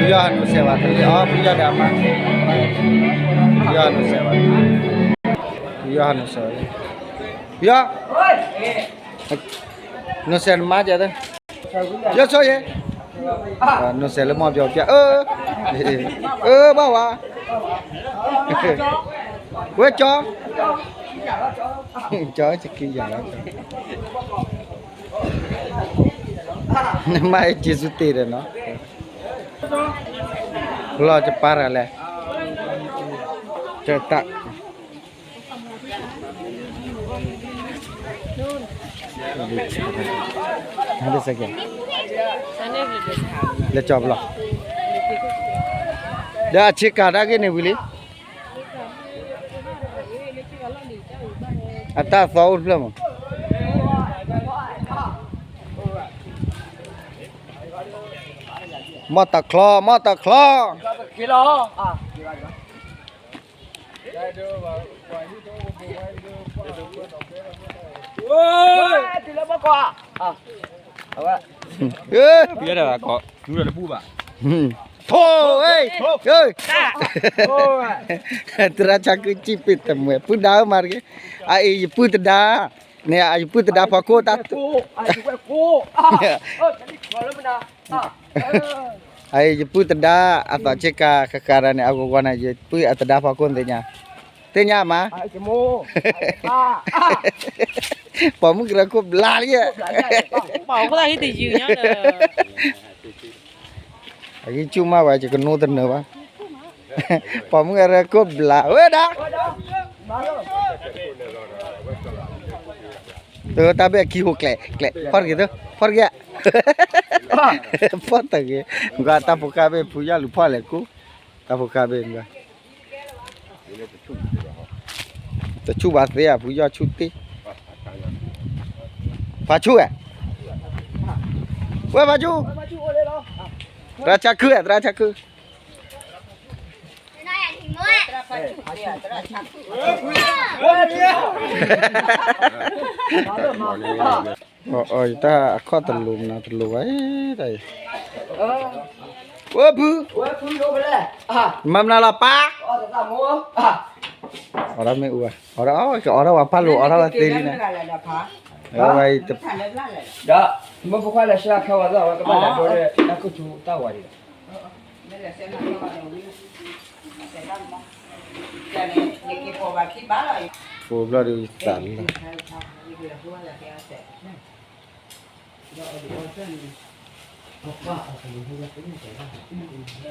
ဖုယီၢ်ဟးနုာ်စဲးဘၣ်တလံၤအီၤ ဖုယီၢ်ဒီးအမါ, ဖုယီၢ်ဟးနုာ်စဲးဘၣ်, ဖုယီၢ်ဟးနုာ်စဲးဘၣ်, ဖုယီၢ်, နုာ်စဲးနမါကဲသၢ, ယဲဆိယဲ, နုာ်စဲးလၢမီၢ်ပျီပျီ, အၢ, အၢဘၣ်ဝါ, ဝဲကၠီ, ကၠီကက့ယၤလီၤ, နမါအံၤက့ၤဆူတ့ၢ်ဒီးနီၤ, လီၤကပၤတၢ်လဲၣ်, ကတၢ် လဲၤကၠီဘျီ, ဒီးအဆ့ကၤတၢ်ဂ့ၢ်န့ၣ်ဝံၤလံ, အတၢ်သီအိၣ်တဖျၢၣ်မး, မီၢ်တၢ်ချီ မီၢ်တၢ်ချီ ထိၣ်, သရၣ်ဆါကုကံၣ်ပ့ၣ်တမှဲၤ ပုၢ်ဒါဧၢမၤတဂ့ၤ, အအံၤယပုၢ်သဒါ, န့ၣ်ယပုၢ်သဒါဖီခိၣ်တၢ် အအံၤယပုၢ်သဒါ, အသးဆ့ကၤဃၣ်ဃၣ်ဒီးန့ၣ် အဂီၤဂီၤန့ၣ် ယပုၢ်အသဒါဖီခိၣ်သ့ၣ်ညါ, သ့ၣ်ညါမး, ပိာ်မုၣ်ကရၢခိၣ်ဘျါလံ, အဂံၢ်ဆူၣ်မးဝဲ ယကနိတနၢၤဘၣ်, ပိာ်မုၣ်ကရၢခိၣ်ဘျါဝဲဒၣ်, တၢ်ဘၣ်ခံဟိၣ်ကျဲးကျဲး ဖီၣ်တဂ့ၤ, ဖီၣ်တဂ့ၤ, ဖီၣ်တဂ့ၤ, တၢ်ဖိဃၢ်ဘ့ၣ်ဖုယီၢ်လူၤဖီၣ်လဲၤကူ, တၢ်ဖိဃၢ်ဘ့ၣ်, တဆူၣ်ဘၣ်သ့ဧါ ဖုယီၢ်ဆူၣ်တ့ၢ်, ဖါဆူၣ်ဧါ, ဝဲဖါဆူၣ်, သရၣ်ဆါခုဧါ သရၣ်ဆါခု အီ ယတၢ်အခီၣ်တလိၤမနုၤတလိၤဘၣ်, တၢ်အံၤ, ဝဲဖု, မၤမနုၤလီၤပၢ်, အီၣ်တၢ်မ့ၣ်အူဘၣ်, အီၣ်တၢ်, အီၣ်တၢ်ဝဲဖးလိာ် အီၣ်တၢ်ဝဲသ့လံန့ၣ်, ဝဲ, ဒီး, မ့ၢ်ဖိခွါလဲၤဆှၢခဲဝဲသ့ၣ် အဝဲကဘၣ်လဲၤဒိလၢတၢ်ခိၣ်ဆူတၢ်ဝၤဒံးလီၤ. ကိးဘျီဒီးယသးလီၤ,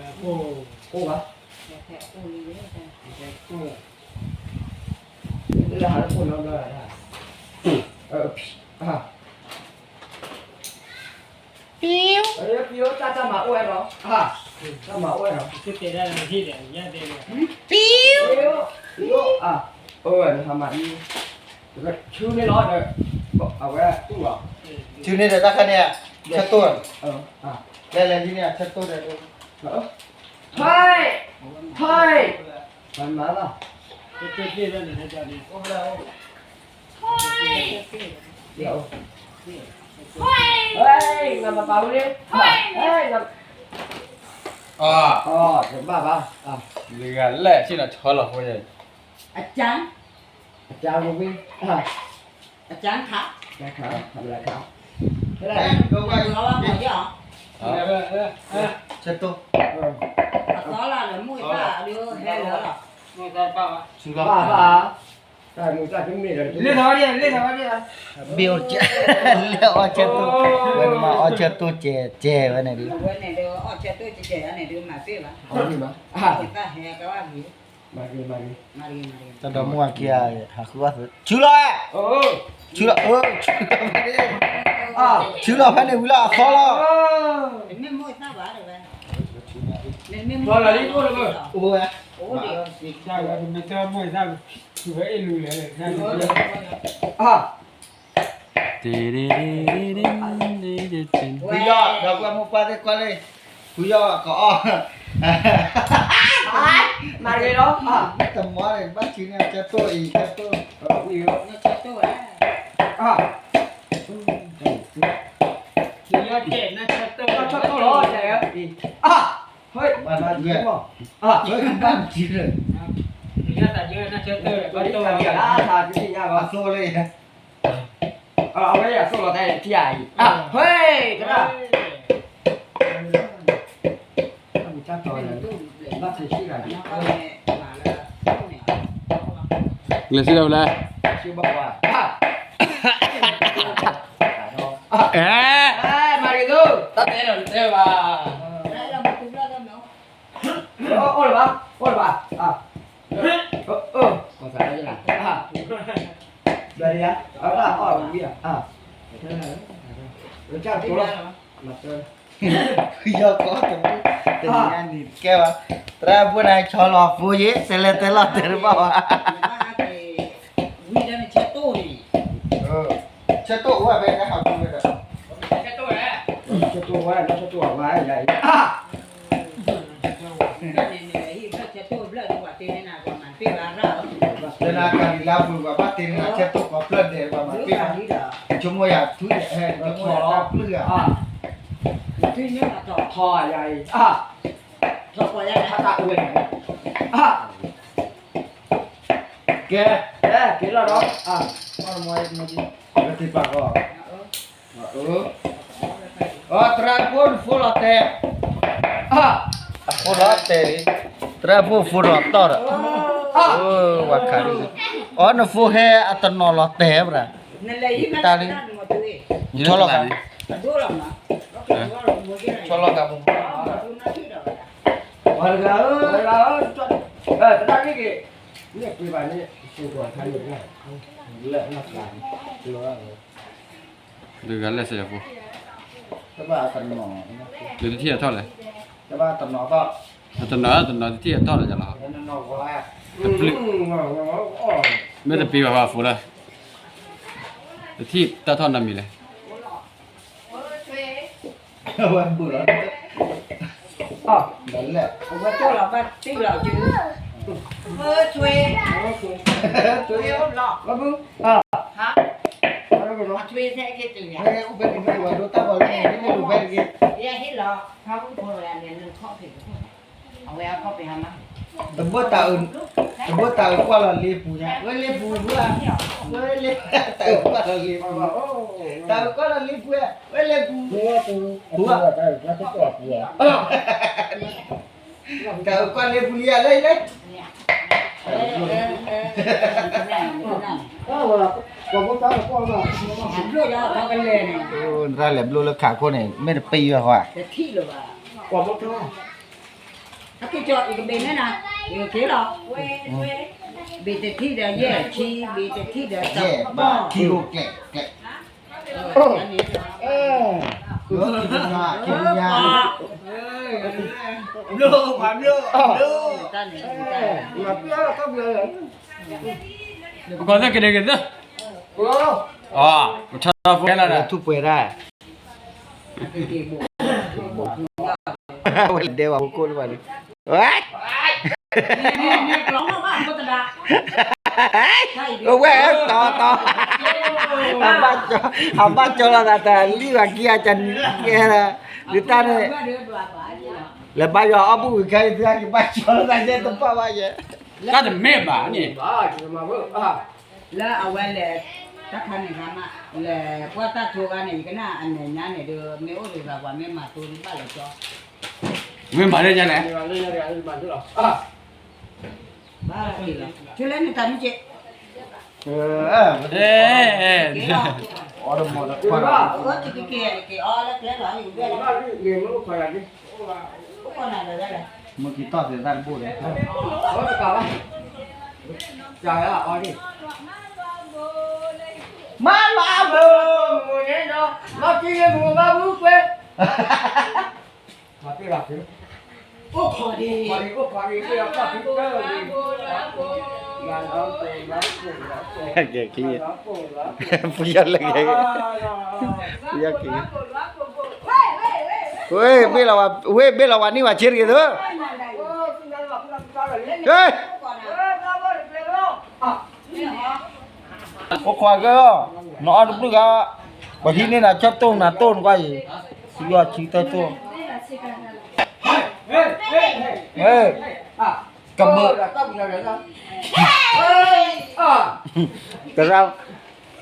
အိၣ်ဘၣ်, လၢဟးလၢခိၣ်နီဘျီဒၣ်, အ, ပံ, ပံ, တၢ်တၢ်မၤအိၣ်ဝဲနီၤ, တၢ်မၤအိၣ်ဝဲနီၤ, ပံ, အ, အိၣ်ဝဲနဟါမးအံၤ, ဆူန့ၣ်လီၤဒီး, အဝဲတူၢ်လီၤ, ဆူန့ၣ်ဒီးတၢ်ခါန့ၣ်, ဆၢတိၢ်, လဲၤလဲၤလံန့ၣ် ဆၢတိၢ်ဒီး, ဟဲ, ဟဲ, မၤမၤလီၤ, ဟဲ, နမၤပာ်ဝဲ, ဟဲ, အ, တဘၣ်ဘၣ်, လၢဂၤလဲၣ် ဆ့ၣ်နီၤဆီလီၤဖိ, အကၠၢ်, အကၠၢ်ဝဲ, အကၠၢ်ခါ, ခါ, ခါ, ဆၢတိၢ်, အသီလၢလၢမုၢ်ဘၣ်ဒီးဟဲလီၤလီၤ, ဆူလီၤ, ဘၣ်ဘၣ်, တၢ်မုၢ်တၢ်တမ့ၢ်ဒီး, လၢထီၣ်ဝဲဒၣ်, လၢထီၣ်ဝဲဒၣ်, ဘ့ၣ်အိၣ်ကဲ, လၢအီၣ်ဆၢတိၢ်, ဝဲမၤအီၣ်ဆၢတိၢ်ကဲကဲဝဲန့ၣ်ဒုး, ဝဲန့ၣ်ဒီးအီၣ်ဆၢတိၢ်ကဲကဲန့ၣ်ဒုး မၤသ့ဘၣ်, တၢ်ဟဲကဝၣ်ဂ့ၤ, မၤဂ့ၤ, မၤဂ့ၤ, တၢ်ဒီမါဝၤခံဂၤ, ဟးဃုအီၣ်သ့, ဆူလီၤ, ဆူလီၤ, ဆူလီၤဖဲန့ၣ်, ဆူလီၤဖဲန့ၣ်ဝံၤလီၤအသီလီၤ, အိၣ်ဝဲ, ဖုယီၢ်ဒီးပှၤမိၢ်ပှၢ်သ့ၣ်ကွၢ်လံ, ဖုယီၢ်ကအီၣ်, မၤဂ့ၤလီၤ, တမီၤန့ၣ် ဘၣ်ဆူန့ၣ် ဆၢတိၢ်အံၤ ဆၢတိၢ်, ဖုယီၢ်တဲနဆၢတိၢ်, အါ, ဘၣ်နၢ်က့ၤမး, ဘၣ်နၢ်က့ၤလၢ, ဘၣ်နၢ်က့ၤလၢ, အသိလၢ, အဝဲအသိးလီၤတဲ ထံၣ်အံၤ, ဟဲ, ကရၢ, လဲၤစံးဒၣ်လဲၣ်, အဲ, မၤရံသိ, တၢ်တဲဒီးတဲဘၣ်, အိၣ်လၢၤဘၣ်, အိၣ်လၢၤဘၣ်, ဘၣ်ဒံး, အဝဲဒၣ်အီၣ်ဝံၤ, ယီကီၢ်တမူ, တနံၤအံၤန့ၣ်ကဲဘၣ်, သရၣ်ဖိန့ၣ်ဆီလီၤဖိယ့ၣ်, တဲလဲၣ်တဲလီၤတဲတဘၣ်ဘၣ်, ဝံၤဒီးနဆဲးတိၢ်န့ၣ်, ဆဲးတိၢ်အိၣ်ဝဲဖဲတၢ်ဟးဖိဝဲဒီး, ဆဲးတိၢ်ဝဲ, ဆဲးတိၢ်ဝဲ, ဆဲးတိၢ်ဝဲ, ယၤအံၤ တနၤကၤလံၤလါပူၤ ပှၤဘၣ်တ့န့ၢ်နၤဆဲးတိၢ်ကီၤဖျၢၣ်ဒဲး ပှၤမၤတ့ၢ်ဘၣ်, ဆိကမိၣ်ယၤထူယဲၢ် ဟဲဆိကမိၣ်တၢ်ပျုၢ်ဧါ, ထီယၤအံၤ, ထီယၤအံၤ, ကဲ, ကဲလီၤဒီး, လၢသ့ၣ်ပာ်ကီး သရၣ်ဖိနဖိလီၤတဲာ်, အဖိလီၤတဲာ်လံ, သရၣ်ဖိဖိလီၤတီၢ်ဒီး, ဝၤခးဒ်, အီနဖိဟဲအတနီၤလီၤတဲာ်ဘၣ်, တၢ်လံ, ဆီလီၤဂာ်, ဆီလီၤဂာ်, ဝၤတဂၤဧၢ, တၢ်လံက့ၤ, မ့ၢ်ပှ့ၤဘၣ်န့ၣ်, တဂၤလဲၣ်စဲးဖိ, တဘၣ်တနီၤ, တထံၣ်အထီၣ်လဲၣ်, တဘၣ်တနီၤ, တနီၤတနီၤတထံၣ်အထီၣ်လဲၣ်လီၤ, တပျုၢ်, မ့ၢ်တပျုၢ်ဘၣ်ဘၣ်ဖိလၢ, တထံၣ်တၢ်ထီၣ်နီတမံၤလဲၣ်, ဝဲဘူၣ်လီၤ, ဒီးလဲၣ်, အဝဲကၠီလီၤဘၣ်တံၢ်လီၤကၠူ, ဆွေ, ဆွေအိၣ်ဘျီ, ဟါ, ဆွေထဲက့ၤတုၤယၤ, အိၣ်ဖဲက့ၤမ့ၢ်ဝဲဒိတၢ်ဂီၤလၢန့ၣ် မ့ၢ်အိၣ်ဖဲတက့ၤ, ယဟ့ၣ်လီၤ, ဖးမုၣ်ဖိလၢန့ၣ်နခီၣ်ဖံး, အဝဲအခီၣ်ဖံးဟါမး, တဘိတၢ်အုး, တဘိတၢ်အုးကွၢ်လီၤလ့ပူၤညါ, ဝဲလ့ပူၤဘၣ်, ဝဲလ့, တၢ်အုးကွၢ်လီၤလ့ပူၤ, တၢ်အုးကွၢ်လီၤလ့ပူၤ, ဝဲလ့ပူၤ, ပူၤ, တၢ်အုးကွၢ်လ့ပူၤလံဧါလၢလၢ, နတၢ်လဲၤဘျိလၢခးခိၣ်န့ၣ် မ့ၢ်တပံၤဝဲဃီ, အက့ၤကၠီအံၤကဘ့ၣ်န့ၣ်နၤ, က့ၤလီၤ, ဘ့ၣ်တထံၣ်ဒီးယဲၢ်ဆံ, ဘ့ၣ်တထံၣ်ဒီးတဘီ, ထံၣ်အိၣ်ကျဲ, ကျဲ, ခံပူၤညါ, ခံပူၤညါ, ဘျိ, ဘျိ, ဘျိ, ပကီၢ်သ့ၣ်ကဒဲက့ၤသ့ၣ်, အ, ပထါဖိခဲလၢာ်ဒီး ထူၣ်ပှဲၤတၢ် ဝဲဒဲဝဲဖိကိၣ်လၢပှၤလံ, ဝဲ, ဝဲ, တီတီ, အဘၣ်ကၠီလီၤသးတၢ်လံဘၣ်ကံအကနံၤကဲလၢ, ဒ်တၢ်န့ၣ်, လဲၤဘါယွၤအီၣ်ဘူၣ်ဝံၤခဲအံၤ သုကဘၣ်ကၠီလီၤသးယဲတပၣ်ဘၣ်ယဲ, တၢ်တမ့ၢ်ဘၣ်န့ၣ် လၢအဝဲလဲၤ, တၢ်ခါန့ၣ်ဂၤမး, လဲၤကွၢ်တၢ်ထိဂၤန့ၣ် ယကနၣ်အမဲာ်ညါန့ၣ်ဒီး မ့ၢ်အိၣ်ဒီးဂၤပှၤမ့ၢ်မၤတိၤဒ်ဘၣ်လီၤကၠီ, မ့ၢ်မၤလၢညါလဲၣ်, ဘၣ်က့ၤလီၤ, ဆိလၢနတၢ်မုၢ်က့, အီၣ်တမီၤတခွါ, က့ၤအီၣ်လၢကျဲလီၤ, မုၢ်က့ၤတီၢ်သ့ၣ်တၢ်တဘိၣ်ဒီး, မၤလီၤအဘိ, မုၢ်န့ၣ်ဒီး လီၤတံၢ်လၢမုၢ်ဘၣ်မုၢ်ကွဲ, အိၣ်ခိးဒံး, ကဲချံ, ပယီၤလၢကဲ, ပယီၤကဲ, ဝဲဘ့ၣ်လီၤဝဲ, ဝဲဘ့ၣ်လီၤဝဲန့ၢ်ဝဲဆ့တဂ့ၤသိး, ဟဲ အိၣ်ခိးကဲ, နအီၣ်တဘျုးဂၤ, ပှၤဟံးန့ၢ်နၤဆၢတိၢ်နၤတိၢ်နကွၢ်အံၤ, ဆံယီၤဆံတၢတိၢ်, ကမၢ သရၣ်,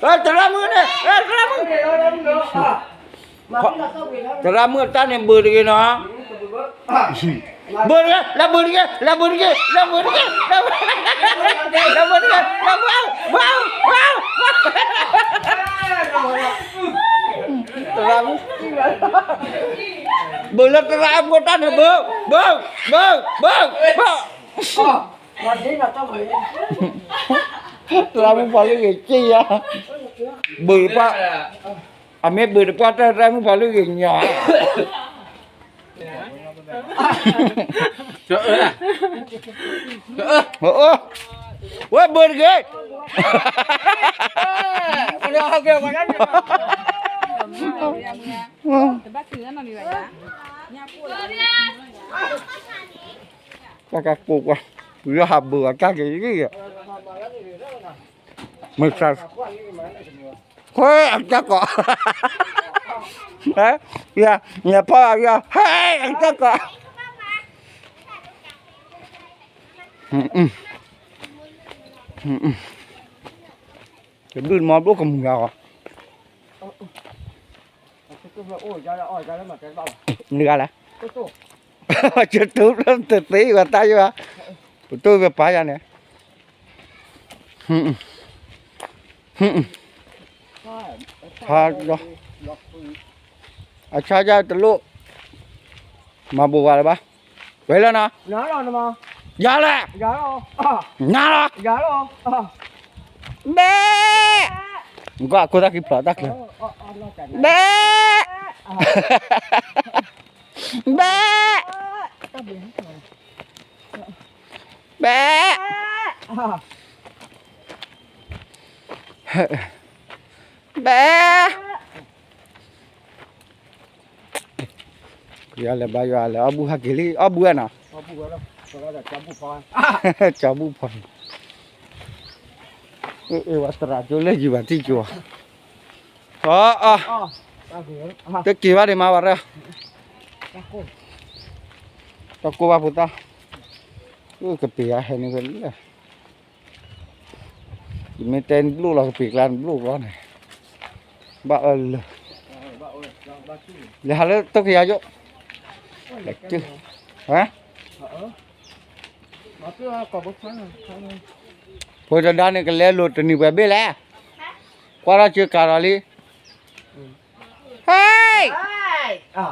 သရၣ်မုၣ်န့ၣ်, သရၣ်မုၣ်, သရၣ်မုၣ်အတၢ်န့ၣ်ဘုးတဂ့ၤနီၤ, ဘုးတဂ့ၤ, လၢဘုးတဂ့ၤ, လၢဘုးတဂ့ၤ, လၢဘုးတဂ့ၤ, လၢဘုးတဂ့ၤ, လၢဘုး, သရၣ်မုၣ်, ဘုးလၢသရၣ်အဖိတၢ်န့ၣ်ဘုး, ဘုး, ဘုး, ဘုး, သရၣ်မုၣ်ပှၤလၢဂ့ၤက့ယါ, ဘုးတပှၢ်, အမ့ၢ်ဘုးတပှၢ်တၢ် သရၣ်မုၣ်ပှၤလၢဂ့ၤညီ, ဝဲဘုးတဂ့ၤ, တၢ်ကကိးကွၢ်, ပယီၤဟးဘုးအတၢ်က့ၤ, မုၢ်ဆါ, ခွဲအတၢ်ကိး, ညဖီအယီၤ, ဟဲအတၢ်ကိး, တဒုၣ်မီဘျိကမုာ်ဂၤအီၤ, နဂၤလဲၣ်, ကတိၤတသ့ဝဲတၢ်ယွၤ, ပတိၢ်ဝဲပာ်ယၤန့ၣ်, ဆါ, အဆါယၤတလိၣ်, မၤဘိးဝဲလၢၤဘၣ်, ဝဲလၢနီၤ, ယၤလဲၣ်, နၤလီၤ, ဘဲ, နကွၢ်အခိၣ်သၣ်ခံဖျိးတၢ်ချၢ, ဘဲ, ဘဲ, ဘဲ, ဘဲ, ယၤလဲၤဘါယွၤလဲၤအီၣ်ဘူၣ်ဟဲက့ၤလံ အီၣ်ဘူၣ်ဝဲနီၤ, ကၠီဘူၣ်ဖီ, အ့ၣ် ဝဲသရၣ်ကၠိလၢယံၤဘၣ်ထံၣ်ကၠိ, အီ အီ တက့ၤဘၣ်ဒံးမၤဝဲရၢ, တကိးဘၣ်ဖိသၣ်, ကပ့ၤအဟဲန့ၣ်ဝဲလၢ ယမ့ၢ်တဲနဘျိၣ်လီၤ ကပ့ၤကျါနဘျိၣ်လီၤန့ၣ်, ဘၣ်အၢလၢာ်, လဲၤဟးလၢတိၢ်ကယၤယိၣ်, လဲၤကၢ, ဟါ, ဖိတဒါန့ၣ် ကလဲလိာ်တနံၤပှဲၤဘ့ၣ်လဲၣ်, ကွၢ်ထီၣ်စၢကၤဒီးလံ, ဟဲ, ဟဲ